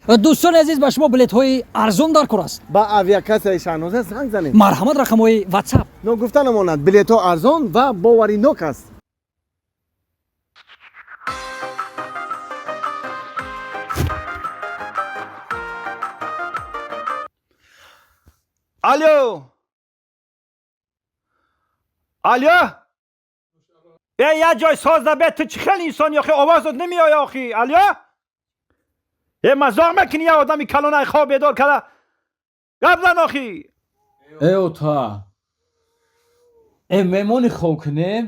Дӯстони азиз, ба шумо билетҳои арзон дар кор аст. Ба авиакассаи Шаҳноза занг занед. Марҳамат, рақамҳои WhatsApp. Ногуфта намонад, билетҳо арзон ва боваринок аст. Алло, алло, э, як ҷой соз набе. Ту чӣ хел инсони охи? Овозот намеоя охи. Алло, э, мазоқ мекунӣ? Як одами калонай хоб бедор када, гап зан охи. Э, ота, э, мемони хоб кунем?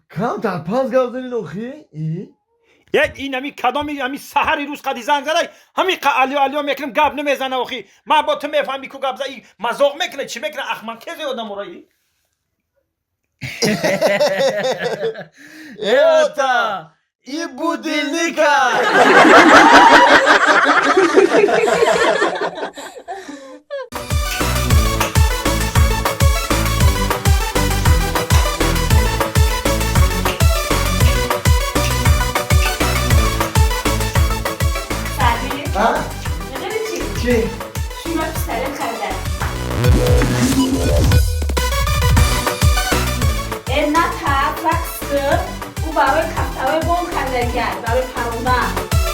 Кам дар пас гап занед охи. Як ин ами кадоми ами саҳари рӯз қади занг задай, ҳами қа алё алё мекунем, гап намезана охи. Ман бо ту мефаҳми ку гап за. И мазоқ мекуна, чӣ мекуна? Ахмақ кезе одамора и. Э, ота, и будильника. Саъдӣ. А? Медонӣ чӣ? Чӣ? Шумо пистолет харидам. Э, натарс, рақс кун. Ӯ барои кафтаҳои бом харидагиай, барои парондан.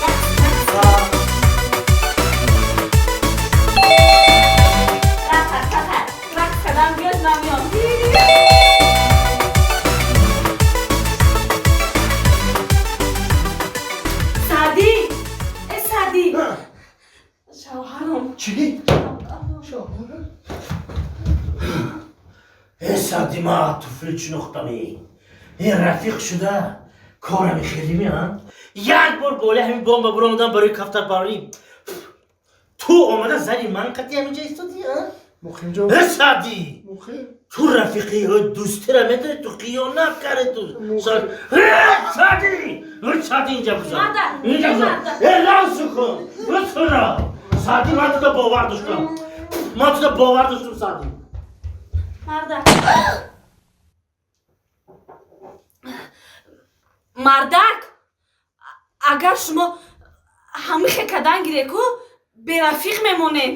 Рақс, рақс. Натарс, натарс. Рақс кардан биёд, ман меом. Саъдӣ, э, Саъдӣ, шавҳарам. Чӣ? Э, Саъди, ма туфли чинохтами. Э, рафиқ шуда корами хелими, а як бор болои ҳамин бомба буромадам барои кафтарпарварӣ, ту омада зани ман қати ҳаминҷа истодӣ, а? Муқимҷон. Э, Саъди. Муқим. Ту рафиқи дӯстира медонӣ, ту қиёнат карди ту. Э, Саъди, э, Саъди, инҷа бузан. Мада, инҷа бузан. мада. Э, равсу кун тура. Саъди, ман туда бовар доштам, ман туда бовар доштам, Саъди. Мардак, мардак, агар шумо ҳамихе кадан гиреку, берафиқ мемонем.